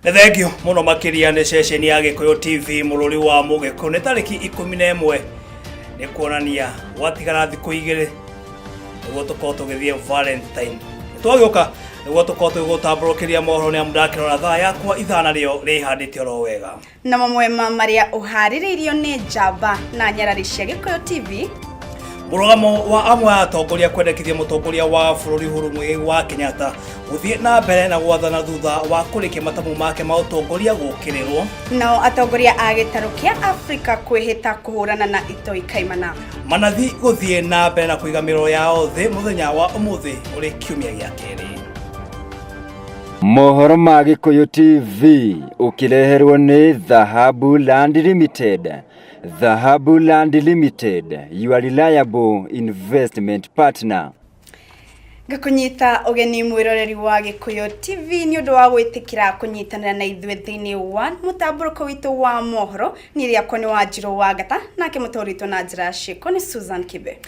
Nĩ thengio mũno makĩria nĩ ceceni ya Gĩkũyũ TV mũrũri wa Mũgĩkũyũ. Nĩ tarĩki 11, nĩ kuonania gwatigara thikũ 2 nĩguo tũkorwo tũgĩthiĩ Valentine. Twagĩũka nĩguo tũkorwo tũgĩgũtambũrũkĩria mohoro, nĩ amu ndakĩrora thaa yakwa ithaa narĩo rĩhandĩte oro wega. Na mamwe ma marĩa ũharĩrĩirio nĩ njamba na nyarari cia Gĩkũyũ TV. Mũrũgamo wa amwe a atongoria kwendekithia mũtongoria wa bũrũri Uhuru Muigai wa Kenyatta gũthiĩ na mbere na gwathana thutha wa kũrĩkia matamu make ma ũtongoria gũkĩrĩrwo. Nao atongoria a gĩtarũ kĩa Afrika kwĩhĩta kũhũrana na itoi kaimana. Manathi gũthiĩ na mbere na kũiga mĩroro yao thĩ mũthenya wa ũmũthĩ ũrĩ kiumia gĩa kerĩ. Mohoro ma Gĩkũyũ TV ũkĩreherwo nĩ Dhahabu Land Limited. Dhahabu Land Limited, your reliable investment partner. Ngakũnyita ũgeni mwĩroreri wa Gĩkũyũ TV nĩ ũndũ wa gwĩtĩkĩra kũnyitanĩra na ithuĩ thĩinĩ wa mũtambũrũko witũ wa mohoro. Niĩ rĩakwa nĩ Wanjirũ wa Ngata, nake mũtũrĩtwo na njĩra ya ciĩko nĩ Susan Kibe.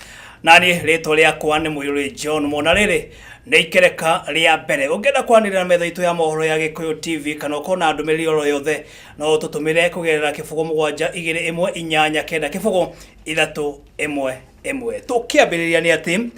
Naniĩ rĩtwa rĩakwa nĩ Mũirũrĩ John Mona. Rĩrĩ nĩ ikereka rĩa mbere ũngĩenda kwanĩrĩra na metha itũ ya mohoro ya Gĩkũyũ TV kana ũkorwo na ndũmĩrĩri oro yothe, no ũtũtũmĩre kũgerera 0721890311. Tũkĩambĩrĩria nĩ atĩ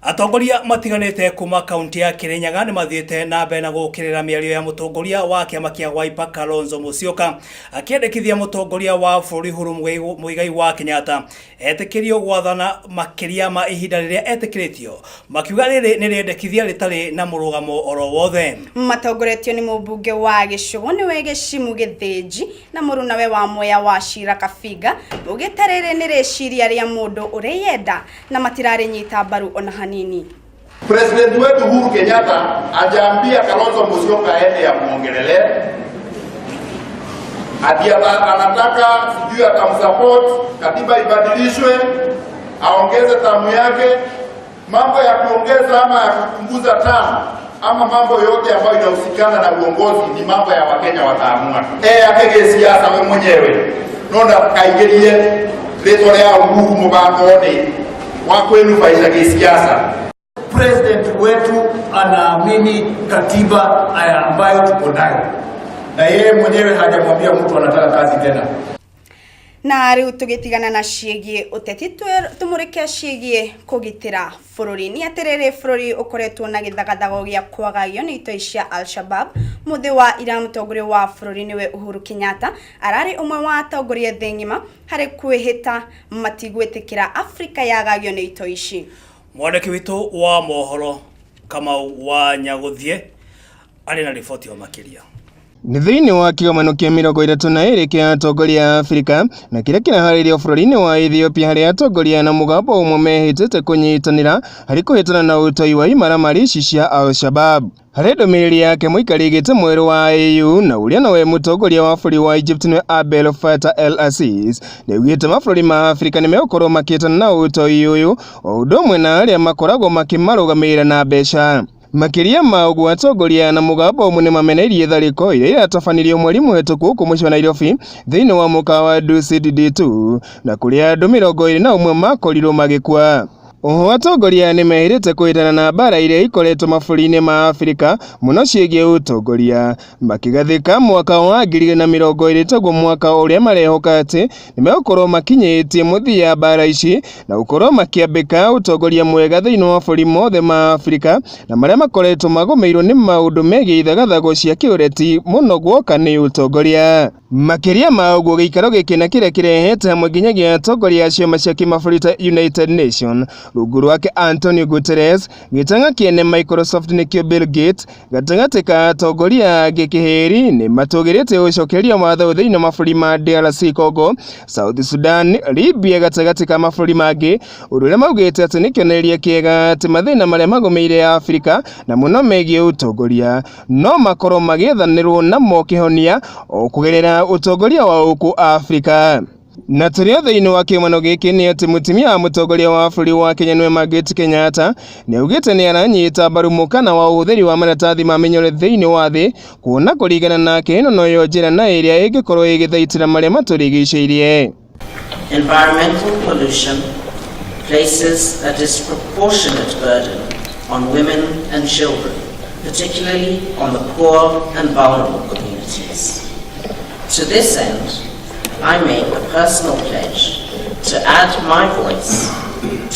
atongoria matiganĩte kuma kaunti ya Kirinyaga nĩ mathiĩte na mbere na gũkĩrĩra mĩario ya mũtongoria wa kĩama kĩa Wiper Kalonzo Musyoka, akĩendekithia mũtongoria wa bũrũri Uhuru Muigai wa Kenyatta etĩkĩrio gwathana makĩria ma ihinda rĩrĩa etĩkĩrĩtio, makiuga rĩrĩ nĩ rĩendekithia rĩtarĩ na mũrũgamo oro wothe. Matongoretio nĩ mũmbunge wa Gĩcũgũ, nĩwe Gĩcimu Gĩthĩnji, na mũrunawe wa Mwea wa Cira Kabinga, maugĩte rĩrĩ nĩ rĩciria rĩa mũndũ ũreyenda na matirarĩnyita mbaru ona hanini. President wetu Uhuru Kenyatta hajaambia Kalonzo Musyoka aende amuongelelee ati anataka sijui atamsupport, katiba ibadilishwe, aongeze term yake. Mambo ya kuongeza ama ya kupunguza term ama mambo yote ambayo inahusikana na uongozi ni mambo ya Wakenya wataamua. E yake gĩsiasa we mwenyewe no ndakaingĩrie rĩtwa rĩa Uhuru mũbango-inĩ wa kwĩnufaisha gĩsiasa. President wetu anaamini katiba aya ambayo tuko nayo, na yeye mwenyewe hajamwambia mtu anataka kazi tena. Na rĩu tũgĩtigana na ciĩgiĩ ũteti, tũmũrĩke ciĩgiĩ kũgitĩra bũrũri. Nĩ atĩrĩrĩ, bũrũri ũkoretwo na gĩthagathago gĩa kwagagio nĩ itoi cia Al-Shabab. Mũthĩ wa ira, mũtongoria wa bũrũri nĩwe Uhuru Kenyatta ararĩ ũmwe wa atongoria thĩ ng'ima harĩ kwĩhĩta matigwĩtĩkĩra Afrika yagagio nĩ itoi ici. Mwandĩki witũ wa mohoro Kamau wa Nyagũthiĩ arĩ na riboti o makĩria. Nĩ thĩinĩ wa kĩgomano kĩa 32 kĩa atongoria a Afrika na kĩrĩa kĩraharĩirio bũrũri-inĩ wa Ethiopia, harĩa atongoria na mũgambo ũmwe mehĩtĩte kũnyitanĩra harĩ kũhĩtana na ũtoi wa imaramari ici cia Al-Shabab. Harĩ ndũmĩrĩri yake, mũikarĩri gĩtĩ mwerũ wa AU na ũrĩa nowe mũtongoria wa bũrũri wa Egypt nĩwe Abdel Fattah el-Sisi, nĩaugĩte mabũrũri ma Afrika nĩmegũkorwo makĩhĩtana na ũtoi ũyũ o ũndũ ũmwe na arĩa makoragwo makĩmarũgamĩrĩra na mbeca. Makĩria ma ũguo, atongoria na mũgambo ũmwe nĩmameneirie tharĩko iria iratabanirio mweri mũhetũku gũkũ mũciĩ wa Nairobi thĩinĩ wa mũkawa wa Dusit D2, na kũrĩa andũ 21 makorirwo magĩkua. Oho atongoria nĩmehĩrĩte kũhĩtana na mbara iria ikoretwo mabũrũri-inĩ ma Afrika mũno ciĩgiĩ ũtongoria, makĩgathĩka mwaka wa 2020 taguo mwaka ũrĩa marehoka atĩ nĩmegũkorwo makinyĩtie mũthia mbara ici na gũkorwo makĩambĩka ũtongoria mwega thĩinĩ wa mabũrũri mothe ma Afrika na marĩa makoretwo magũmĩirwo nĩ maũndũ megiĩ ithagathago cia kĩũteti mũno guoka nĩ ũtongoria. Makĩria ma ũguo, gĩikaro gĩkĩ na kĩrĩa kĩrehete hamwe nginyagia atongoria a ciama cia kĩmabũrũri ta United Nation rungu rwake Antonio Guterres, gĩtang'a kĩene Microsoft nĩkĩo Bill Gates, gatagatĩ ka atongoria angĩ kĩhĩri, nĩ matũgĩrĩtie ũcokeria wa thayũ thĩinĩ wa mabũrũri ma DRC Congo, South Sudan, Libya gatagatĩ ka mabũrũri mangĩ, ũndũ ũrĩa maugĩte atĩ nĩ kĩonereria kĩega atĩ mathĩna marĩa magũmĩire Afrika na mũno megiĩ ũtongoria no makorwo magĩethanĩrwo namo kĩhonia o kũgerera ũtongoria wa gũkũ Afrika. Na tũrĩ o thĩinĩ wa kĩgomano gĩkĩ, nĩ atĩ mũtumia wa mũtongoria wa bũrũri wa Kenya nĩwe Margaret Kenyatta nĩaugĩte nĩ aranyita mbaru mũkana wa ũhũthĩri wa maratathi ma mĩnyore thĩinĩ wa thĩ, kuona kũringana nake ĩno noyo njĩra na ĩrĩa ĩngĩkorwo ĩgĩthaitĩra marĩa matũrigicĩirie. Environmental pollution places a disproportionate burden on women and children, particularly on the poor and vulnerable communities. communities. To this end, I make a personal pledge to add my voice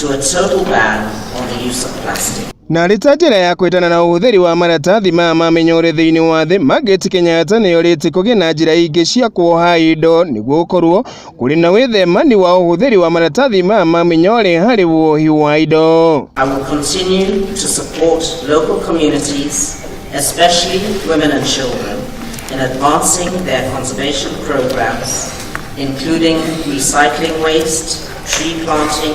to a total ban on the use of plastic. Na arĩ ta njĩra ya kwĩtana na ũhũthĩri wa maratathi maya ma mĩnyore thĩinĩ wa thĩ, Margaret Kenyatta nĩorĩtie kũgĩe na njĩra ingĩ cia kuoha indo nĩguo gũkorwo kũrĩ na wĩthemani wa ũhũthĩri wa maratathi maya ma mĩnyore harĩ wohi wa indo. I will continue to support local communities, especially women and children, in advancing their conservation programs, including recycling waste, tree planting,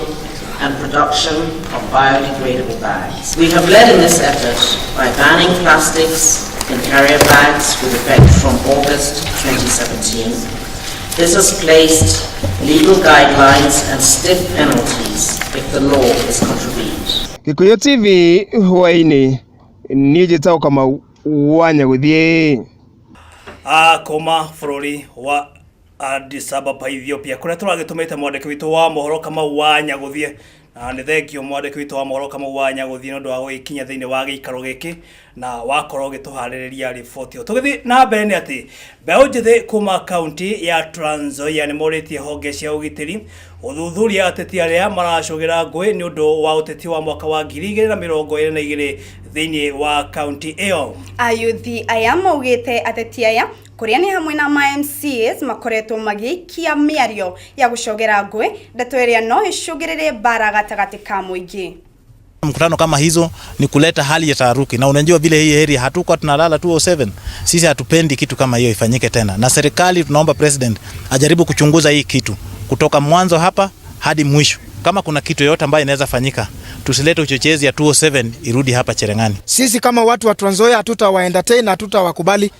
and production of biodegradable bags. We have led in this effort by banning plastics in carrier bags with effect from August 2017. This has placed legal guidelines and stiff penalties if the law is contravened. Gikuyu TV hwaini niĩ njĩtagwo Kamau wa Nyagũthiĩ. Kuma bũrũri wa Addis Ababa, Ethiopia, kũrĩa tũragĩtũmĩte mwandĩki witũ wa mohoro Kamau wa Nyagũthiĩ, na nĩ thengio mwandĩki witũ wa mohoro Kamau wa Nyagũthiĩ nĩ ũndũ wa gũgĩkinya thĩinĩ wa gĩikaro gĩkĩ na wakorwo ũgĩtũharĩrĩria riboti ĩyo. Tũgĩthiĩ na mbere nĩ atĩ mbeũ njĩthĩ kuma kaunti ya Trans Nzoia nĩ morĩtie honge cia ũgitĩri gũthuthuria ateti arĩa maracũgĩra ngũĩ nĩ ũndũ wa ũteti wa mwaka wa 2022 thĩinĩ wa kaunti ĩyo. Ayuthi aya maugĩte ateti aya kũrĩa nĩ hamwe na ma MCAs makoretwo magĩikia mĩario ya gũcogera ngũĩ, ndeto ĩrĩa no ĩcũngĩrĩrie mbara gatagatĩ ka mũingĩ. Mkutano kama hizo ni kuleta hali ya taharuki, na unajua vile hii area hatukuwa tunalala 207. Sisi hatupendi kitu kama hiyo ifanyike tena, na serikali tunaomba president ajaribu kuchunguza hii kitu kutoka mwanzo hapa hadi mwisho. Kama kuna kitu yoyote ambayo inaweza fanyika, tusilete uchochezi ya 207 irudi hapa Cherangani. Sisi kama watu wa Trans Nzoia hatutawa entertain, hatutawakubali.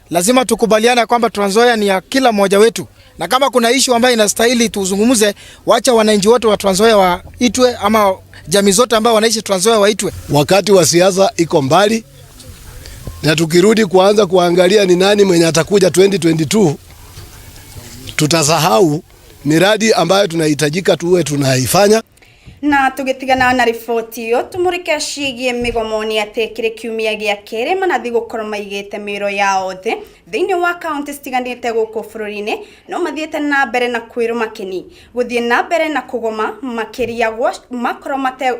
Lazima tukubaliane kwamba Trans Nzoia ni ya kila mmoja wetu, na kama kuna issue ambayo inastahili tuzungumze, wacha wananchi wote wa Trans Nzoia waitwe, ama jamii zote ambao wanaishi Trans Nzoia waitwe. Wakati wa siasa iko mbali, na tukirudi kuanza kuangalia ni nani mwenye atakuja 2022, tutasahau miradi ambayo tunahitajika tuwe tunaifanya. Na tũgĩtigana na riboti ĩyo, tũmũrĩke ciĩgiĩ mĩgomo nĩ atĩ kĩrĩ kiumia gĩa kerĩ manathi gũkorwo maigĩte mĩro yao thĩ thĩinĩ wa kaunti citiganĩte gũkũ bũrũri-inĩ, no mathiĩte na mbere na kwĩrũma kĩni gũthiĩ na mbere na kũgoma makĩria makorwo mate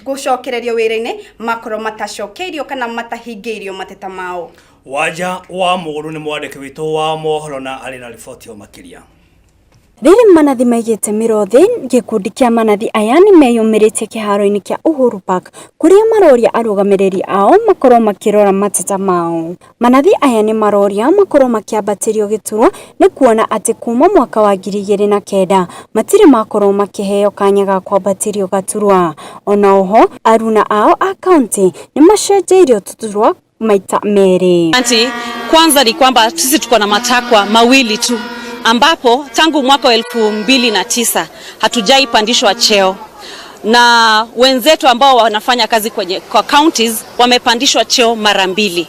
gũcokererio wĩra-inĩ, makorwo matacokeirio kana matahingĩirio mateta mao. Wanja wa Mũgũrũ nĩ mwandĩki witũ wa mohoro na arĩ na riboti ĩyo makĩria. Rĩrĩ manathi maigĩte mĩro thĩ, gĩkundi kĩa manathi aya nĩ meyũmĩrĩtie kĩharo-inĩ kĩa Uhuru Park kũrĩa maroria arũgamĩrĩri ao makorwo makĩrora mateta mao. Manathi aya nĩ maroria makorwo makĩambatĩrio gĩturwa nĩ kuona atĩ kuma mwaka wa 2009 matirĩ makorwo makĩheo kanya ga kwambatĩrio gaturwa. Ona oho aruna ao a kaunti nĩ macenjeirio tũturwa maita merĩ. Anti, kwanza ni kwamba sisi tuko na matakwa mawili tu, ambapo tangu mwaka wa 2009 hatujaipandishwa cheo na wenzetu ambao wanafanya kazi kwa counties wamepandishwa cheo mara mbili.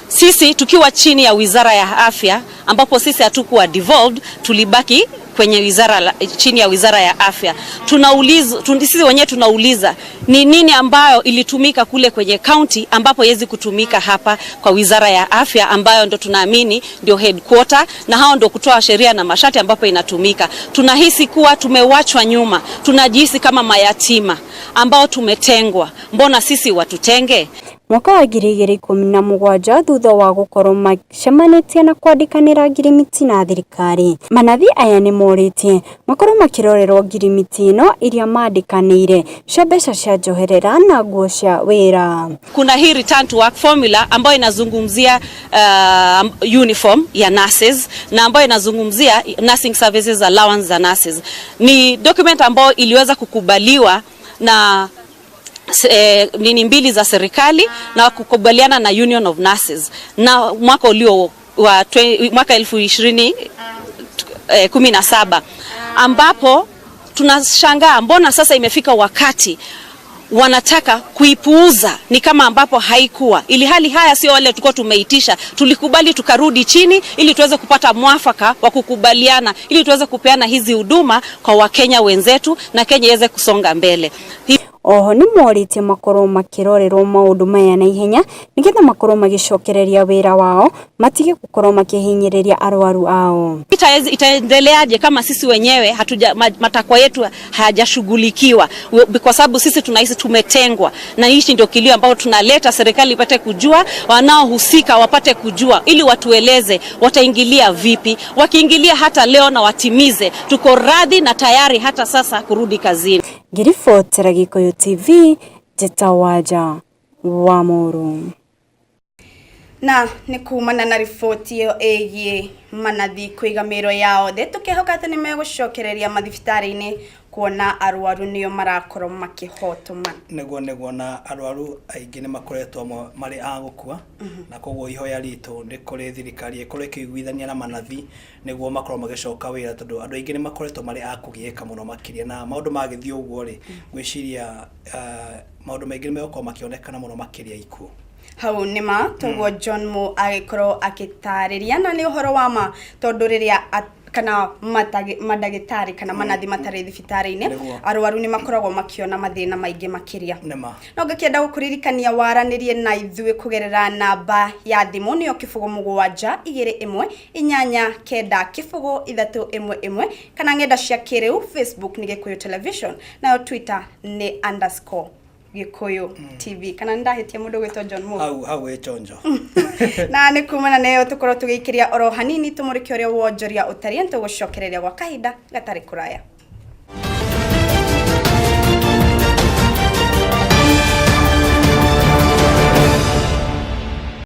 Sisi tukiwa chini ya Wizara ya Afya, ambapo sisi hatukuwa devolved, tulibaki kwenye wizara, chini ya Wizara ya Afya. Tunauliza, sisi wenyewe tunauliza ni nini ambayo ilitumika kule kwenye county ambapo haiwezi kutumika hapa kwa Wizara ya Afya, ambayo ndo tunaamini ndio headquarter na hao ndio kutoa sheria na masharti ambapo inatumika. Tunahisi kuwa tumewachwa nyuma, tunajihisi kama mayatima ambao tumetengwa. Mbona sisi watutenge? Mwaka wa 2017 thutha wa gũkorwo macemanĩtie na kwandĩkanĩra ngirimiti na thirikari, manathi aya nĩ morĩtie makorwo makĩrorerwo ngirimiti ĩno iria mandĩkanĩire cia mbeca cia njoherera na nguo cia wĩra. Kuna hii return to work formula ambayo inazungumzia uniform ya nurses na ambayo inazungumzia nursing services allowance za nurses. Ni document ambayo iliweza kukubaliwa na nini mbili za serikali na kukubaliana na Union of Nurses na mwaka ulio wa mwaka 2017, ambapo tunashangaa mbona sasa imefika wakati wanataka kuipuuza, ni kama ambapo haikuwa, ili hali haya sio wale tulikuwa tumeitisha. Tulikubali tukarudi chini ili tuweze kupata mwafaka wa kukubaliana ili tuweze kupeana hizi huduma kwa Wakenya wenzetu na Kenya iweze kusonga mbele. Oho nĩmorĩtie makorwo makĩrorerwo maũndũ maya na ihenya nĩgetha makorwo magĩcokereria wĩra wao matige gũkorwo makĩhinyĩrĩria arwaru ao. Itaendeleaje kama sisi wenyewe hatuja, matakwa yetu hayajashughulikiwa, kwa sababu sisi tunahisi tumetengwa, na hichi ndio kilio ambao tunaleta serikali ipate kujua, wanaohusika wapate kujua, ili watueleze wataingilia vipi. Wakiingilia hata leo na watimize, tuko radhi na tayari hata sasa kurudi kazini. Ngĩribotera Gĩkũyũ TV, Njĩta Wanja wa Mũrũ. Na nĩ kumana na riboti ĩyo ĩgiĩ manathi kũiga mĩĩro yao thĩ, tũkehoka atĩ nĩ megũcokereria mathibitarĩ-inĩ kuona arwaru nĩo marakorwo makĩhotoma. Nĩguo na arwaru aingĩ nĩ makoretwo marĩ a gũkua, na koguo ihoya ritũ nĩ kũrĩ thirikari ĩkorwo ĩkĩiguithania na manathi nĩguo makorwo magĩcoka wĩra, tondũ andũ aingĩ nĩ makoretwo marĩ a kũgiĩka mũno makĩria, na maũndũ magĩthiĩ ũguo rĩ, ngwĩciria maũndũ maingĩ nĩ megũkorwo makĩonekana mũno makĩria ikuũ. Hau nĩma toguo John Mo agĩkorwo akĩtarĩria, na nĩ ũhoro wa ma tondũ rĩrĩa kana mandagĩtarĩ kana manathi matarĩ thibitarĩ-inĩ, arwaru nĩ makoragwo makĩona mathĩna maingĩ makĩria. Nĩma. No ngĩkĩenda gũkũririkania waranĩrie na ithuĩ kũgerera namba ya thimũ, nĩyo 0 7 2 1 8 9 0 3 1 1, kana ng'enda cia kĩrĩu, Facebook nĩ Gĩkũyũ Television, nayo Twitter nĩ underscore Gĩkũyũ TV. Kana nĩndahĩtia mũndũ gwĩtwo John Mo? Hau wĩ chonjo. Na nĩ kumana nayo tũkorwo tũgĩikĩria oro hanini tũmũrĩke ũrĩa wonjoria ũtariĩ, nĩtũgũcokereria gwa kahinda gatarĩ kũraya.